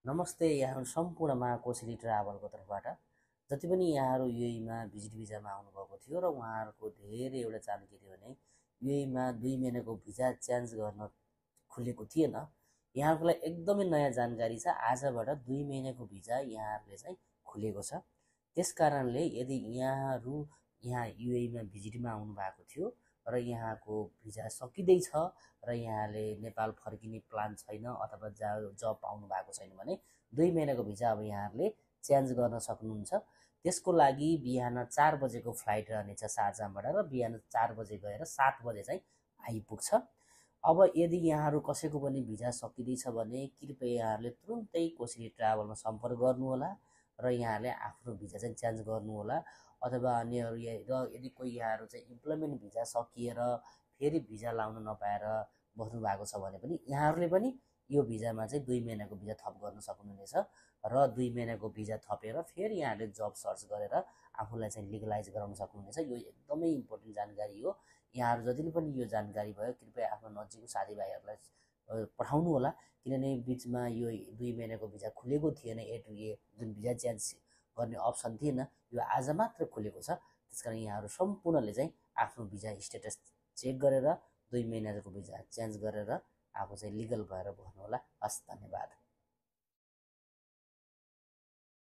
नमस्ते यहाँ सम्पूर्णमा कोसेली ट्राभलको तर्फबाट जति पनि यहाँहरू युएईमा भिजिट भिजामा आउनुभएको थियो र उहाँहरूको धेरै एउटा चाहना के थियो भने युएईमा 2 महिनाको भिजा चेन्ज गर्न खुलेको थिएन। यहाँहरूको लागि एकदमै नयाँ जानकारी छ। आजबाट 2 महिनाको भिजा यहाँहरूले चाहिँ खुलेको छ। त्यस कारणले यदि यहाँहरू यहाँ युएईमा भिजिटमा आउनु भएको थियो र यहाँको भिजा सकिँदैछ र यहाँले नेपाल फर्किने प्लान छैन अथवा जब पाउनु भएको छैन भने 2 महिनाको भिजा अब यहाँहरूले चेन्ज गर्न सक्नुहुन्छ। त्यसको लागि बिहान 4 बजेको फ्लाइट रहनेछ शारजाहबाट र बिहान 4 बजे गएर 7 बजे चाहिँ आइपुग्छ। अब यदि यहाँहरू कसैको पनि भिजा सकिँदैछ भने कृपया यहाँहरूले तुरुन्तै कोसेली ट्राभलमा सम्पर्क गर्नुहोला र यहाँहरूले आफ्नो भिजा चाहिँ चेन्ज गर्नुहोला। अथवा अन्यहरू र यदि कोही यहाँहरू चाहिँ इम्प्लोइमेन्ट भिजा सकिएर फेरि भिजा लाउन नपाएर बस्नु भएको छ भने पनि यहाँहरूले पनि यो भिजामा चाहिँ 2 महिनाको भिजा थप गर्न सक्नुहुनेछ र 2 महिनाको भिजा थपेर फेरि यहाँहरूले जब सर्च गरेर आफूलाई चाहिँ लिगलाइज गराउन सक्नुहुनेछ। यो एकदमै इम्पोर्टेन्ट जानकारी हो। यहाँहरू जतिले पनि यो जानकारी भयो कृपया आफ्नो नजिकको साथीभाइहरूलाई पठाउनु होला, किनभने बिचमा यो 2 महिनाको भिजा खुलेको थिएन। ए टु ए जुन भिजा चेन्ज गर्ने अप्सन थिएन, यो आज मात्र खुलेको छ। त्यसकारण यहाँहरू सम्पूर्णले चाहिँ आफ्नो भिजा स्टेटस चेक गरेर 2 महिनाको भिजा चेन्ज गरेर आफू चाहिँ लिगल भएर बस्नुहोला। हस्, धन्यवाद।